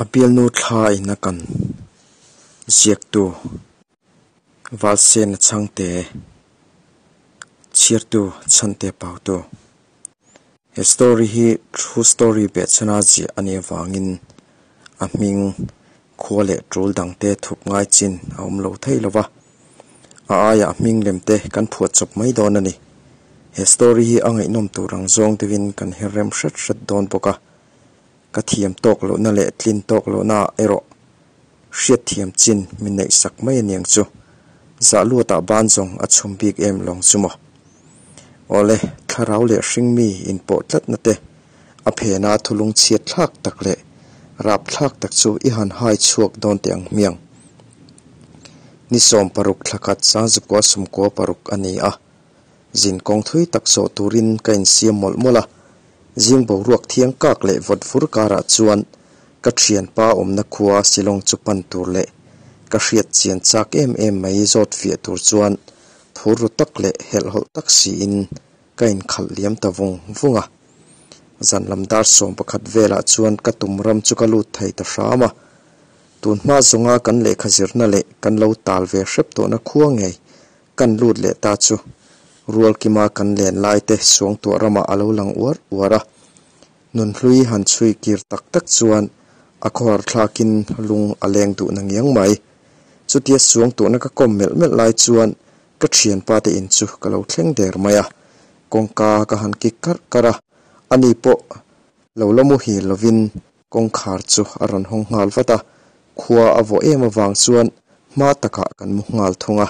A bialnu thla in a kan ziaktu Valsena Chhangte chhiartu Chhante Pautu. He story hi true story behchhana ziah a nih avangin a hming khua leh tul dangte thup ngai chin a awm lo thei lo va, a aiah hming lem te kan phuah chawp mai dawn a ni. He story hi a ngaihnawm tur ang zawng deuhin kan her rem hret hret dawn bawk a, ka thiam tawk lohna leh tlin tawk lohna ah erawh hriatthiam chin min neih sak mai a niang chu. Zah luatah ban zawng a chhum bik em lawng chu maw? Awle, thlarau leh hringmi inpawh tlatna te, a phena thulung chhiat thlak tak leh rap thlak tak chu i han hai chhuak dawn teh ang hmiang. Ni 16 thla khat sangzukua 96 a ni a, zin kawng thui tak zawh turin ka insiam mawlh mawlh a, zing boruak thiang kak leh vawt vur karah chuan ka thianpa awmna khua Shillong chu pan tur leh ka hriat chian chak em em mai zawt fiah tur chuan phur ru tak leh helhhawlh tak siin ka inkhalh liam ta vung vung a. Zan lam dar 11 velah chuan ka tum ram chu ka lut thei ta hram a. Tun hma zawnga kan lehkha zirna leh kan lo tal ve hrep tawhna khua ngei kan lut leh ta chu Rualkima kan len lai te suangtuah ramah a lo lang uar uar a. Nunhlui han chhui kir tak tak chuan a khawhar thlakin lung a leng duh na ngiang mai. Chutia suangtuahna ka kawm melh melh lai chuan ka thianpa te in chu ka lo thleng der mai a. Kawngka ka han kik karh karh a, ani pawh lo la muhil lovin kawngkhar chu a rawn hawng nghal vat a, khua a vawh em avang chuan hma takah kan mu nghal thung a.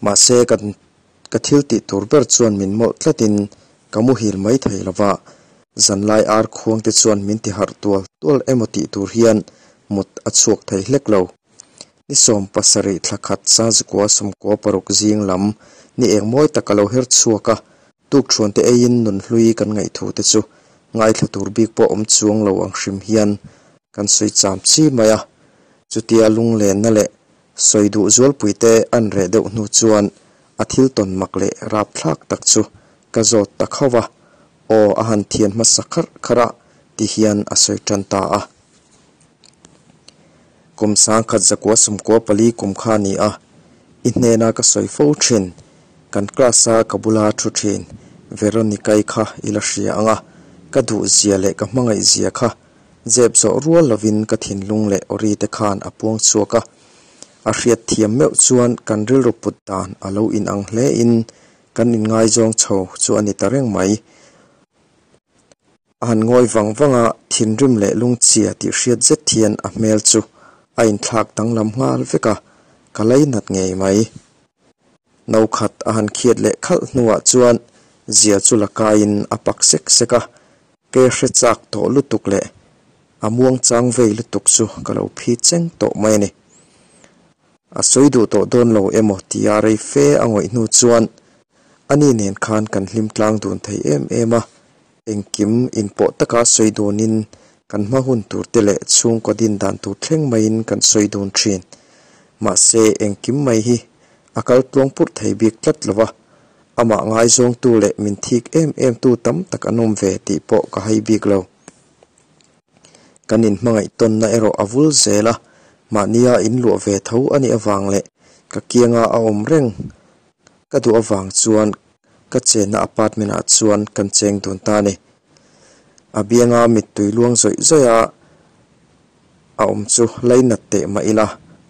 Mahse kan ka thil tih tur ber chuan min mawlh tlatin ka muhil mai thei lova, zanlai ar khuang te chuan min ti harh tual tual emaw tih tur hian mut a chhuak thei hlek lo. Ni 17 thla khat sangzikua 96 zing lam ni eng mawi tak a lo her chhuak a, tukthuan te eiin nunhlui kan ngaihthu te chu ngaithla tur bik pawh awm chuang lo ang hrim hian kan sawi cham chi mai a. Chutia lunglenna leh sawi duh zualpui te an reh deuh hnu chuan a thil tawn mak leh rap thlak tak chu ka zawt ta khauh va, aw a han thian hmasa kharh kharh a ti hian a sawi tan ta a. Kum 1994 kum kha a ni a, i hnena ka sawi fo thin, kan class a ka bula thu thin Veronica-i kha i la hria ang a, ka duh zia leh ka hmangaih zia kha zep zawh rual lovin ka thinlung leh awri te khan a puang chhuak a. A hriat thiam meuh chuan kan rilru put dan a lo inang hle in kan inngaizawng chho chu a ni ta reng mai. A han ngawi vang vang a, thinrim leh lungchhia tih hriat zet hian a hmel chu a inthlak danglam nghal vek a, ka lainat ngei mai. No khat a han khiat leh khalh hnuah chuan zia chu la kaiin a pak sek sek a, ke hre chak tawh lutuk leh a muang chang vei lutuk chu ka lo phi cheng tawh mai a ni. A sawi duh tawh dawn lo emaw tia rei fe a ngawih hnu chuan ani nen khan kan hlim tlang dun thei em em a, engkim inpawh taka sawi dunin kan hma hun tur te leh chhungkaw din dan tur thleng maiin kan sawi dun thin. Mahse engkim mai hi a kal tluang purh thei bik tlat lo va, amah ngaizawngtu leh min thik em em tu tam tak an awm ve tih pawh ka hai bik lo. Kan inhmangaih tawnna erawh a vul zel a, mahnia inluah ve tho a nih avang leh ka kianga a awm reng ka duh avang chuan ka chenna apartment ah chuan kan cheng dun ta a ni. A bianga mittui luang zawih zawih a a awm chu lainat teh mah ila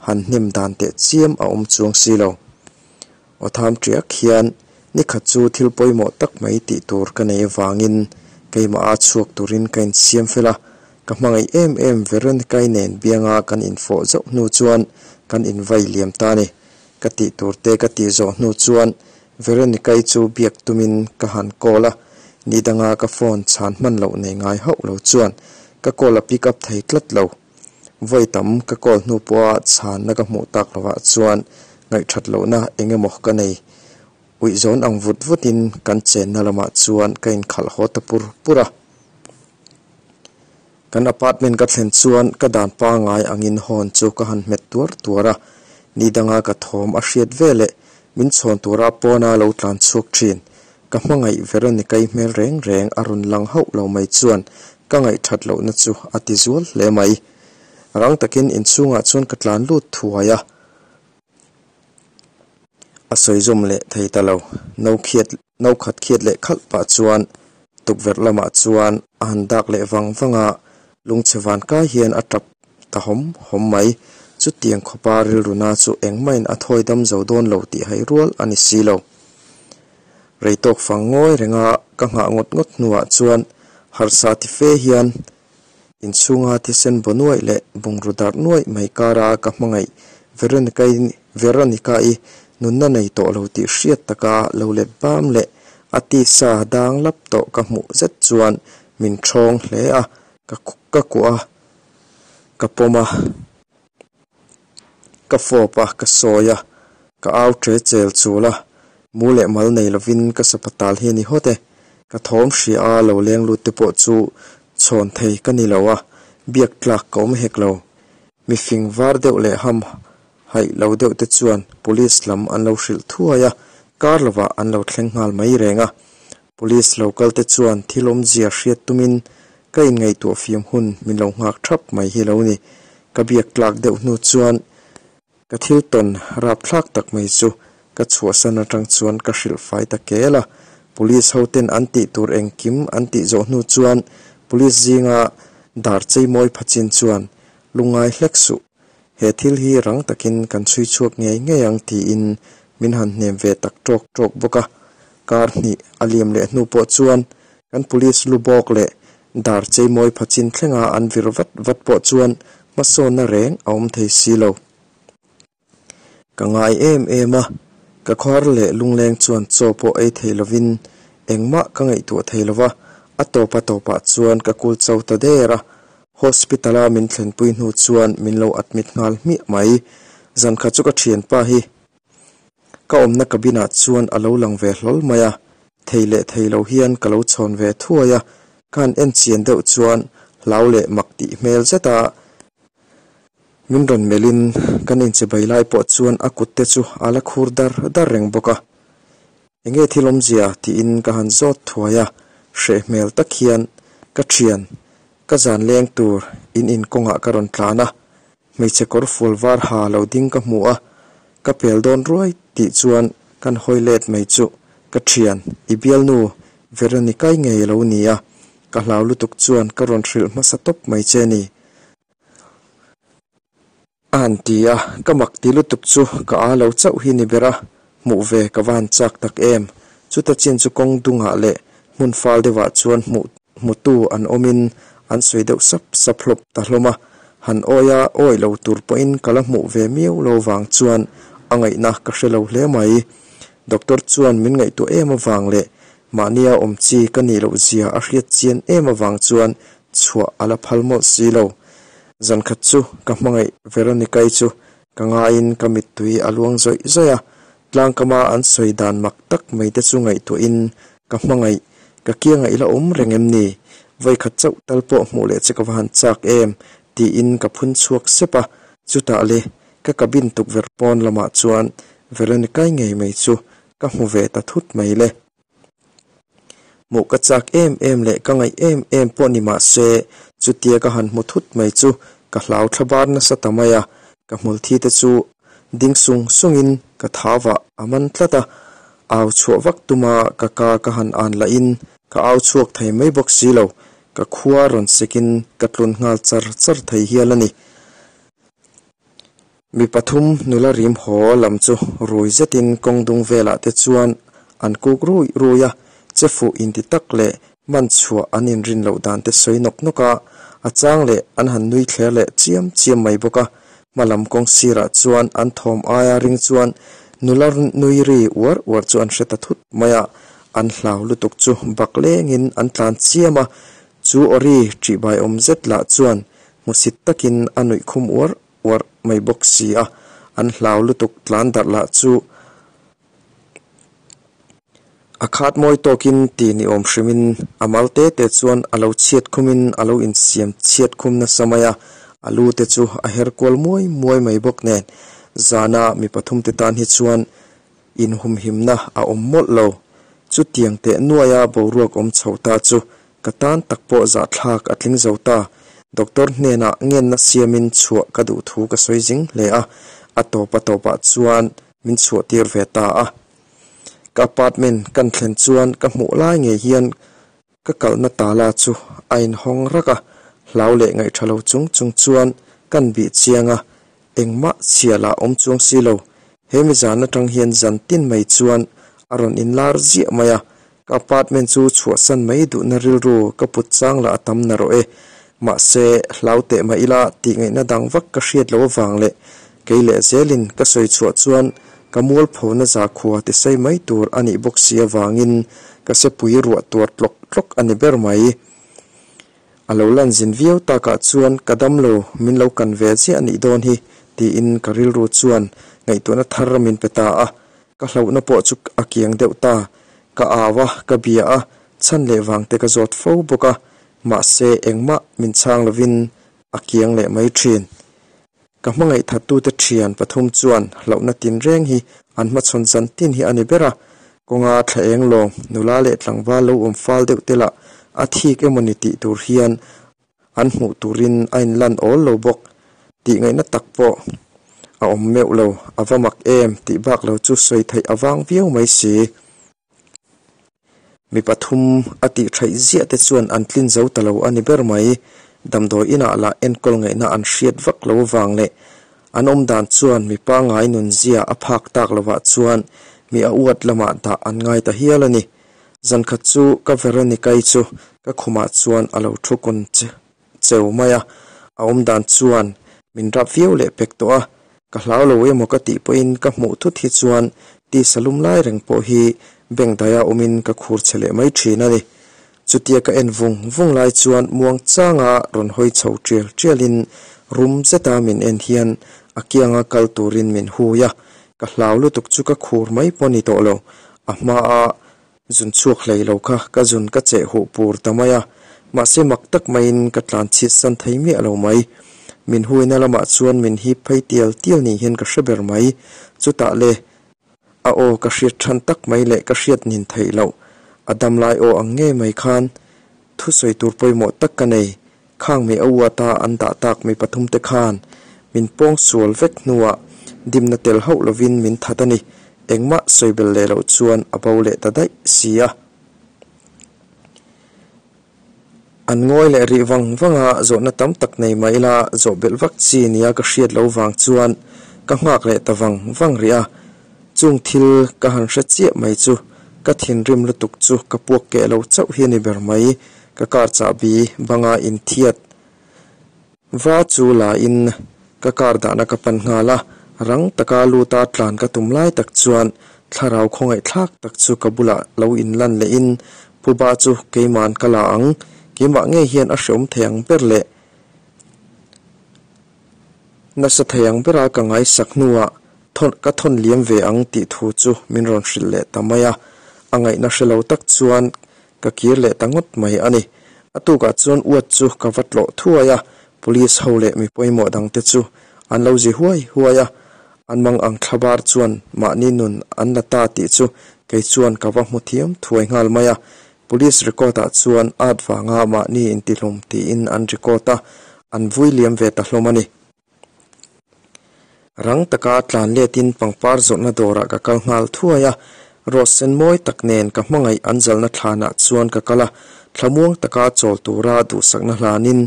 han hnem dan teh chiam a awm chuang si lo. Aw tham tiak hian nikhat chu thil pawimawh tak mai tih tur ka nei avangin keimah a chhuak turin ka insiam fel a, ka hmangaih em em Veronica-i nen bianga kan infawh zauh hnu chuan kan invai liam ta a ni. Ka tih tur te ka tih zawh hnu chuan Veronica-i chu biak tumin ka han call a, ni danga ka phone chhan hman loh nei ngai hauh lo chuan ka call a pick up thei tlat lo. Vawi tam ka call hnu pawha chhanna ka hmuh tak lovah chuan ngaihthat lohna eng emaw ka nei. Uih zawn ang vut vutin kan chenna lamah chuan ka inkhalh haw ta pur pur a. Kan apartment ka thlen chuan ka dan pangai angin hawn chu ka han hmet tuar tuar a, ni danga ka thawm a hriat veleh min chhawn tura pawna lo tlan chhuak thin. Ka hmangaih Veronica-i hmel reng reng a rawn lang hauh lo mai chuan ka ngaihthat lohna chu a ti zual hle mai. Rang takin inchhungah chuan ka tlan lut thuai a. A sawi zawm leh thei ta lo. No khiat no khat khiat leh khalh pah chuan tukverh lamah chuan a han dak leh vang vang a, lungchhe van kai hian a tap ta hawm hawm mai. Chutiang khawpa rilruna chu engmahin a thawi dam zo dawn lo tih hai rual a ni si lo. Rei tawk fang ngawi renga ka nghah ngawt ngawt hnuah chuan harsa ti fe hian inchhunga thisen baw nuaih leh bungraw darh nuaih mai kara ka hmangaih Veronica-i nunna nei tawh lo tih hriat taka lo let bam leh a tisa dang lap tawh ka hmuh zet chuan min ṭhawng hle a, ka kuah a, ka pawm a. Ka fawp a, ka sawi a, ka au ṭe chel chul a, mu leh mal nei lovin ka sapatal hi a ni hawt e. Ka thawm hria a, lo leng lut te pawh chu chhawn thei ka ni lo a, biak tlak ka awm hek lo. Mi fing var deuh leh ham haih lo deuh te chuan police lam an lo hrilh thuai a, kar lovah an lo thleng nghal mai reng a. Police lo kal te chuan thil awmzia hriat tumin ka inngaihtuah fiam hun min lo nghak thap mai hi lo ni. Ka biak tlak deuh hnu chuan ka thil tawn rapthlak tak mai chu ka chhuahsan atang chuan ka hrilh fai ta kel a. Police ho ten an tih tur engkim an tih zawh hnu chuan police zinga dar cheimawi phachin chuan lungngai hlek suh. He thil hi rang takin kan chhui chhuak ngei ngei ang tiin min han hnem ve tak tawk tawk bawk a. Kar hnih a liam leh hnu pawh chuan kan police lu bawk leh dar cheimawi phachin thlenga an vir vat vat pawh chuan hmasawnna reng a awm thei si lo. Ka ngai em em a, ka khawhar leh lungleng chuan chaw pawh ei thei lovin engmah ka ngaihtuah thei lova, a tawp a tawpah chuan ka kul cho ta der a. Hospital-a min thlenpui hnu chuan min lo admit nghal hmiah mai. Zankhat chu ka thianpa hi ka awmna cabin-ah chuan a lo lang ve hlawl mai a, thei leh thei lo hian ka lo chhawn ve thuai a, ka han en chian deuh chuan hlau leh mak tih hmel zet a min rawn melhin kan inchibai lai pawh chuan a kut te chu a la khur dar dar reng bawk a. Enge thil awmzia tiin ka han zawt thuai a, hreh hmel tak hian ka thian ka zan leng tur in in kawngah ka rawn tlan a, hmeichhe kawr fual var ha lo ding ka hmu a, ka pel dawn ruai tih chuan kan hawi let mai chu ka thian i bialnu Veronica-i ngei a lo ni a, ka hlau lutuk chuan ka rawn hrilh hmasa tawp mai che ni. A han ti a, ka mak ti lutuk chu ka a lo chauh hi ni ber a, hmuh ve ka va han chak tak em. Chuta chin chu kawng dungah leh hmun fal deuhah chuan hmuh hmutu an awmin an sawi deuh sap sap hlawp ta hlawm a, han awia awi lo tur pawhin ka la hmuh ve miau lo vang chuan a ngaihna ka hre lo hle mai. Doctor chuan min ngaihtuah em avang leh mahnia awm chi ka nih loh zia a hriat chian em avang chuan chhuah a la phal mawlh si lo. Zankhat chu ka hmangaih Veronica-i chu ka ngaiin ka mittui a luang zawih zawih a, tlangkama an sawi dan mak tak mai te chu ngaihtuahin ka hmangaih ka kiangah i la awm reng em ni? Vawikhat chauh tal pawh hmuh leh che ka va han chak em? tiin ka phun chhuak sep a, chutah le ka cabin tukverh pawn lamah chuan Veronica-i ngei mai chu ka hmu ve ta thut mai le. Hmuh ka chak em em leh ka ngaih em em pawh ni mah se, chutia ka han hmu thut mai chu ka hlau thla bar nasa ta mai a, ka hmulthi te chu ding sung sungin ka thavah a man tlat a, au chhuah vak tuma ka ka ka han an lahin ka au chhuak thei mai bawk si lo, ka khua rawn sekin ka tlun nghal char char thei hial a ni. Mi pathum nula rim haw lam chu rui zetin kawng dung velah te chuan an kuk rui rui a, che fuh inti tak leh man chhuah an inrin loh dan te sawi nawk nawk a, a chang leh an han nui thler leh chiam chiam mai bawk a. Hma lam kawng sirah chuan an thawm aia ring chuan nula nui ri uar uar chu an hre ta thut mai a, an hlau lutuk chu bak lengin an tlan chiam a, chu awri ṭihbaiawm zet lah chuan Hmusit takin a nuih khum uar uar mai bawk si a, an hlau lutuk tlan darh lah chu a khat mawi tawkin ti ni awm hrimin a mal te te chuan a lo chhiat khumin a lo insiam chhiat khum nasa mai a, a lu te chu a her kual muai muai mai bawk nen zana mi pathum te tan hi chuan inhumhimna a awm mawlh lo. Chutiang teh nuaia boruak awm chho ta chu. Ka tan tak pawh zahthlak a tling zo ta. Doctor hnenah ngenna siamin chhuah ka duh thu ka sawi zing hle a, a tawp a tawpah chuan min chhuah tir ve ta a. Ka apartment kan thlen chuan ka hmuh lai ngei hian Ka kalhna tala chu a inhawng rak a, hlau leh ngaihṭha lo chung chung chuan kan bih chiang a, engmah chhia lah awm chuang si lo. He mi zan aṭang hian zan tin mai chuan a rawn inlar ziah mai a, ka apartment chu chhuahsan mai duhna rilru ka put chang lah a tam narawh e. Mahse, hlau teh mah ila tih ngaihna dang vak ka hriat loh avang leh kei leh zelin ka sawi chhuah chuan ka mualphona zakhua tisai mai tur a nih bawk si avangin Ka sepui ruah tuar tlawk tlawk a ni ber mai. A lo lan zin viau takah chuan ka damlo min lo kan ve chiah a nih dawn hi tiin ka rilru chuan ngaihtuahna thar min pe ta a. Ka hlauhna pawh chu a kiang deuh ta. Ka au a, ka bia a, chhan leh vang te ka zawt fo bawk a, mahse engmah min chhang lovin a kiang leh mai thin. Ka hmangaih thattute thian pathum chuan hlauhna tinreng hi an hmachhawn zan tin hi a ni ber a, kawnga thla eng lawm, nula leh tlangval lo awm fal deuh te lah a thik emawni tih tur hian an hmuh turin a inlan awl lo bawk. Tih ngaihna tak pawh a awm meuh lo, a va mak em tih bak lo chu sawi theih a vang viau mai si. Mi pathum a tih theih ziah te chuan an tlin zo ta lo a ni ber mai. Damdawi inah lah enkawl ngaihna an hriat vak lo vang leh an awm dan chuan mi pangngai nunzia a phak tak lovah chuan mi a uat lamah dah an ngai ta hial a ni. Zankhat chu ka Veronica-i chu ka khumah chuan a lo thu kun cheu mai a, a awm dan chuan min rap viau leh pek tawh a, Ka hlau lo emaw ka tih pawhin ka hmuh thut hi chuan tisa lum lai reng pawh hi bank daia awmin ka khur che leh mai thin a ni. Chutia ka en vung vung lai chuan muang changa rawn hawi chho tial tialin rum zeta min en hian a kianga kal turin min hui a, ka hlau lutuk chu ka khur mai pawh ni tawh lo. A hmaa zun chhuak hlei lo kha ka zun ka cheh huh pur ta mai a, mahse mak tak maiin ka tlan chhit san thei miah lo mai. Min huina lamah chuan min hip phei tial tial ni hian ka hre ber mai. Chutah le, a aw ka hriat than tak mai leh ka hriat nin theih loh, a damlai aw ang ngei mai khan thusawi tur pawimawh tak ka nei. Khang mi a uata an dah tak mi pathumte khan min pawng sual vek hnuah dimna tel hauh lovin min that a ni. Engmah sawi bel leh loh chuan a bo leh ta daih si a. An ngawi leh rih vang vang a, zawhna tam tak nei mah ila zawh belh vak chi nia ka hriat lo vang chuan ka nghak leh ta vang vang rih a. Chung thil ka han hre chiah mai chu ka thinrim lutuk chu ka puak keh lo chauh hi a ni ber mai. Ka car chahbi banga inthiat va chu la in ka car dahna ka pan nghal a, rang taka luta tlan ka tum lai tak chuan thlarau khawngaihthlak tak chu ka bulah lo inlan leh in Phuba chu keiman ka la ang, keimah ngei hian a hreawm thei ang ber leh nasa thei ang bera ka ngaisak hnuah thawn ka thawn liam ve ang tih thu chu min rawn hrilh leh ta mai a, a ngaihna hre lo tak chuan Ka kir leh ta ngawt mai a ni. A tukah chuan uat chu ka va tlawh thuai a, police ho leh mi pawimawh dangte chu an lo zi huai huai a. An mang ang thlabar chuan mahni nun an la ta tih chu kei chuan ka va hmu thiam thuai nghal mai a. Police record ah chuan at vanga mahni intihlum tiin an record a, an vui liam ve ta hlawm a ni. Rang taka tlan letin pangpar zawrhna dawrah ka kal nghal thuai a, rose sen mawi tak nen ka hmangaih an zalna thlanah chuan ka kal a, thlamuang taka chawl tura duhsakna hlanin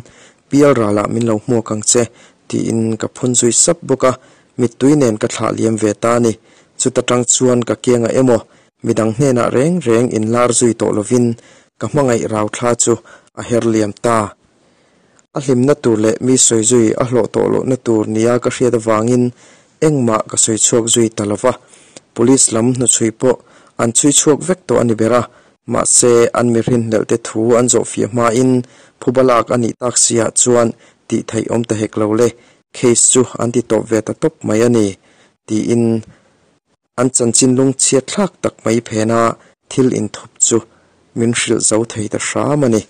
pial ralah min lo hmuak ang che tiin ka phun zui sap bawk a, mittui nen ka thlah liam ve ta a ni. Chuta tang chuan ka kiangah emaw midang hnenah reng reng inlar zui tawh lovin ka hmangaih rau thla chu a her liam ta. A hlimna tur leh mi sawi zui a hlawh tawh lohna tur nia ka hriat avangin engmah ka sawi chhuak zui ta lo va. Police lam hnuchhui pawh an chhui chhuak vek tawh a ni ber a, mahse an mi rinhlelh te thu an zawhfiah hmain phuba lak a nih tak si ah chuan tih theih awm ta hek lo le, case chu an ti tawp ve ta tawp mai a ni, tiin an chanchin lungchhiat thlak tak mai phena thil inthup chu min hrilh zo thei ta hram a ni.